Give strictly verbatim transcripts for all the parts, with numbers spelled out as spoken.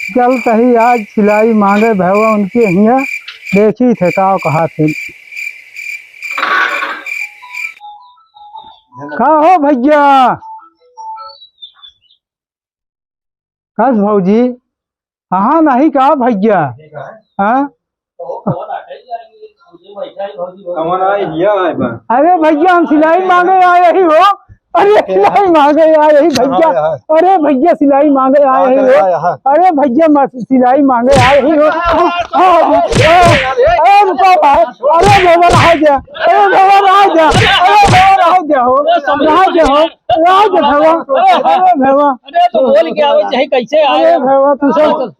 चल तही आज सिलाई मांगे भैया उनके हियाँ, देखी थे का कहा थे। का हो भैया? कस भौजी, कहाँ नहीं का भैया? हाँ? कमन आए हिया आए बा। अरे भैया, हम सिलाई मांगे आए ही हो। अरे सिलाई मांगे आए ही भैया। अरे भैया, सिलाई मांगे आए ही हो। अरे भैया, सिलाई मांगे आए ही हो। अरे रुको भाई, अरे भैया रह जा, अरे भैया रह जा, अरे भैया रह जा हो, रह जा हो। राज भवा, अरे भवा। अरे तो बोल के आवे, चाहे कैसे आए। अरे भवा, तू सब।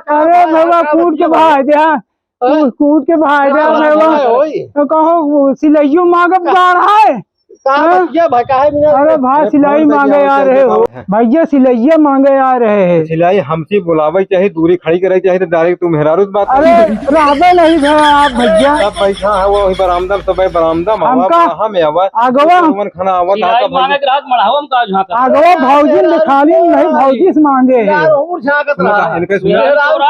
अरे भवा, कूट के भाग दे, हाँ। कूट, कूट के भाग दे, भवा। तो कहो, सिलाइयो मांगब जा रहा है। हाँ? अरे भाई, सिलाई मांगे आ रहे हो। भैया, सिलाइया मांगे आ रहे हैं। सिलाई हमसे बुलावे चाहे, दूरी खड़ी करे चाहे, तो direct तू मेहरारू से बात अरे, रहबे नहीं भैया, आप भैया। सब बैठा है वो वही बरामदा में, सब बरामदा में, आवा, हमका बराहा में आवा। आगवा। तो मन खाना आवा, सिलाई कहाँ का मांगे के रात मढ़ावा में का झांका। आगवा भौजी ने खाली नहीं, भौजी से मांगे हैं। यार, और झांकत रहा। इनके सुना। मेहरारू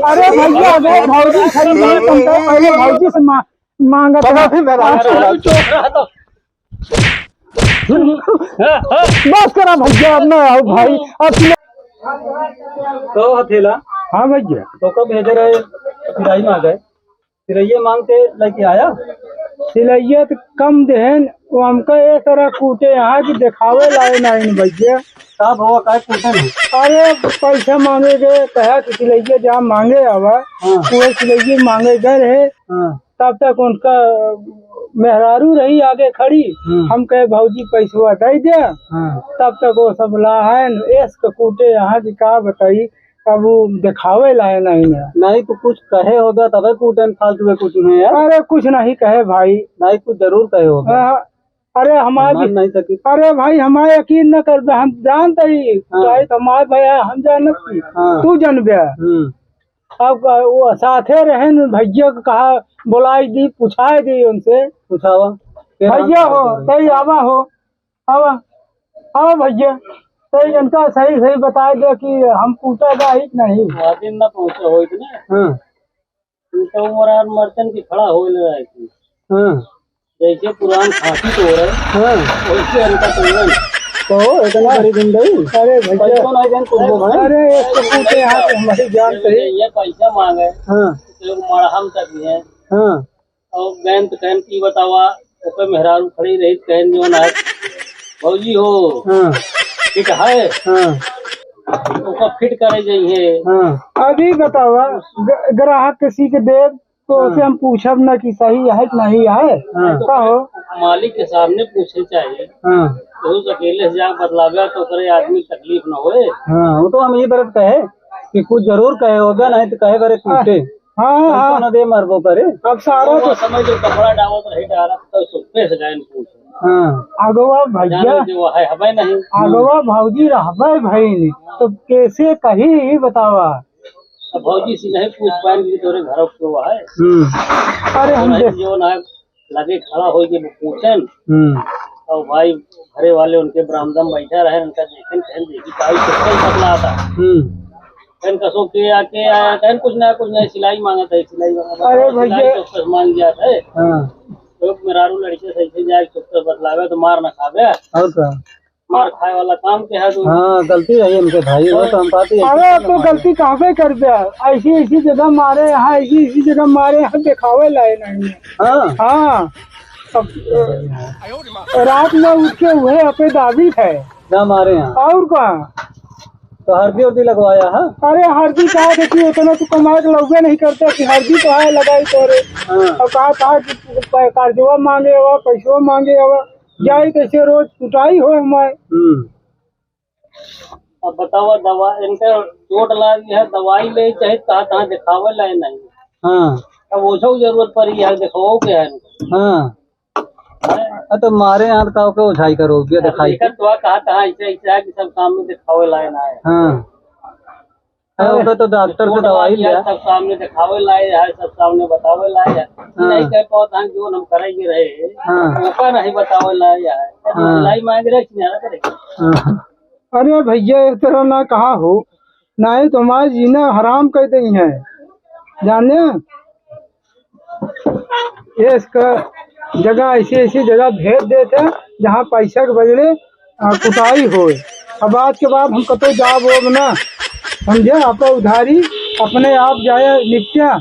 अरे भैया, आगवा भौजी खाली नहीं, तुम तो पहले भौजी से मा-, मांगत रहा। भी मेहरारू चोर रहा तो। बस करा भैया, अब ना आओ भाई, अब तो हथेला। हाँ भैया। तो कब भेजे रहे? सिलाई मांगे। सिलैया मांग के लेके आया। सिलैया तो कम देहन, वो हमका ये तरह कूटे यहाँ कि देखावे लाए ना इन भैया। का भवा, काहे कूटे नहीं? अरे पैसा मांगे गए, कहा कि सिलैया जहाँ मांगे आवा, हाँ। वो सिलैया मांगे गए रहे। हाँ। तब तक उनका मेहरारू रही आगे खड़ी, हम्म। हम कहे, "भौजी, पैसवा दे दे।" हाँ। तब तक वो सब लाहन, एस के कूटे यहाँ की का बताई, अब वो देखावे लाए नहीं है। नहीं तो कुछ कहे होगा तबे कूटन, फालतू के कुछ नहीं है। अरे कुछ नहीं कहे भाई। नहीं, कुछ जरूर कहे होगा। हाँ, अरे हमारे मान नहीं सकी। अरे भाई, हमारे यकीन न कर, हम जानते ही, हाँ। भाई, हमारे भैया, हम जानत ही, हाँ। तू जानबे। हम्म। अब वो साथे रहे न, भैया को कहा, बुलाई दी, पुछाए दी उनसे। पुछावा। भैया हो, तई आवा हो, आवा, आवा भैया, तई इनका सही सही बताए दे कि हम कूटा बा ही कि नहीं। आदिन ना पहुँचे हो इतने। हाँ। इनका उम्र आर मर्दन की खड़ा हो ले रहा है कि। हाँ। जैसे पुरान फांसी तोड़े, हाँ। वैसे इनका तोड़े। कहो, इतना बड़ी जिंदगी। अरे भैया। पैसों नहीं देन कुछ लोग हैं। अरे, एक तो पूछे यहाँ पे हमारी जान सही। ये पैसा मांगे। हाँ। लोग मरहम तक हैं। हाँ। और गैन तो कहन की बतावा, ओपे मेहरारू खड़ी रही, कहन जो ना है, "भौजी हो, हाँ। ठीक है?" हाँ। ओका फिट करे जाइए। हाँ। अभी बतावा, ग-, ग्राहक किसी के देव तो हाँ। उसे हम पूछब ना कि सही है कि नहीं है। हाँ। का हो? मालिक के सामने पूछे चाहिए। हाँ। तो उस अकेले से जाके बतलावे तो ओकरे आदमी के तकलीफ ना होए। हाँ, वो तो हम ये बरत कहे कि कुछ जरूर कहे होगा, नहीं तो कहे बरे पूछे। हाँ, हाँ, पैसा हाँ। ना दे मरबो करे। अब सारा वो तो समझ लो कपड़ा डालत रही डालत तो सुखते से जाए पूछ। हाँ। आगवा भैया। जाने जो है हमें नहीं। आगवा भौजी रहबे भई नहीं, तो कैसे कही बतावा? अब भौजी से नहीं पूछ पाएन कि तोरे घर के वो है। हम्म। अरे हम तो नहीं देख जो ना लगे खड़ा होई के पूछेन। हम्म। और भाई घरे वाले उनके बरामदा में बैठा रहे, उनका देखेन, कहन देखी काई चक्कर पतला आता। हम्म। कहन कसो के आके आया, कहन कुछ ना कुछ ना सिलाई मांगत है, सिलाई मांगत है। अरे भैया। सिलाई चौकस मांग गया था। हाँ। तो मेहरारू लड़के से ऐसे जाए चौकस बतलावे तो मार ना खावे। और का? मार खाए वाला काम के है तू। हाँ, गलती रही उनके भाई, वो तो हम बात ही अरे, अब तो गलती कहबे कर दे। ऐसी, ऐसी जगह मारे यहाँ, ऐसी, ऐसी जगह मारे यहाँ, दिखावे लाए नहीं है। हाँ। हाँ। अब, अ, रात में उठ के उहे अपे दाबित है। ना मारे यहाँ। और का? तो हरदी उरदी लगवाया है? अरे, हरदी कहा थे कि उतना तो कमाए के लउबे नहीं करता कि हरदी तो है लगाई तोरे। हाँ। और कहा था कि प-, कर्जवा मांगे हवा, पैसवा मांगे हवा। जाई कैसे रोज कुटाई हो हमारे। हम्म। अब बतावा दवा, इनका चोट लागी है, दवाई ले चाहे कहाँ, कहाँ दिखावे लाए नहीं। हाँ। अब ओझा जरूरत पड़ी है, दिखाओ के है इनका। हाँ। हैं? अ, तो मारे हाथ का ओके ओझाई करो, ये अब दिखाई। देखत तो कहाँ, कहाँ ऐसे, ऐसे है कि सब सामने दिखावे लाए ना है। हाँ। है, ओके तो डॉक्टर से दवाई लिया। सब सामने दिखावे लाए है, सब सामने बतावे लाए है। हाँ। नहीं कह पावत हम जो हम करे के रहे, हाँ। ओका नहीं बतावे लाए है। हाँ। सिलाई मांग रहे, किनारा करे। हाँ। अरे भैया, एक तरह ना कहा हो, नाहीं तो हमार जीना हराम कइ देइहैं, जाने। ये इसका जगह, ऐसी ऐसी जगह भेज देत हैं जहाँ पैसा के बदले, आ, कुटाई होए। अब आज के बाद हम कतौ जाब ओब ना, समझे? आपा उधारी अपने आप जाए निपटा।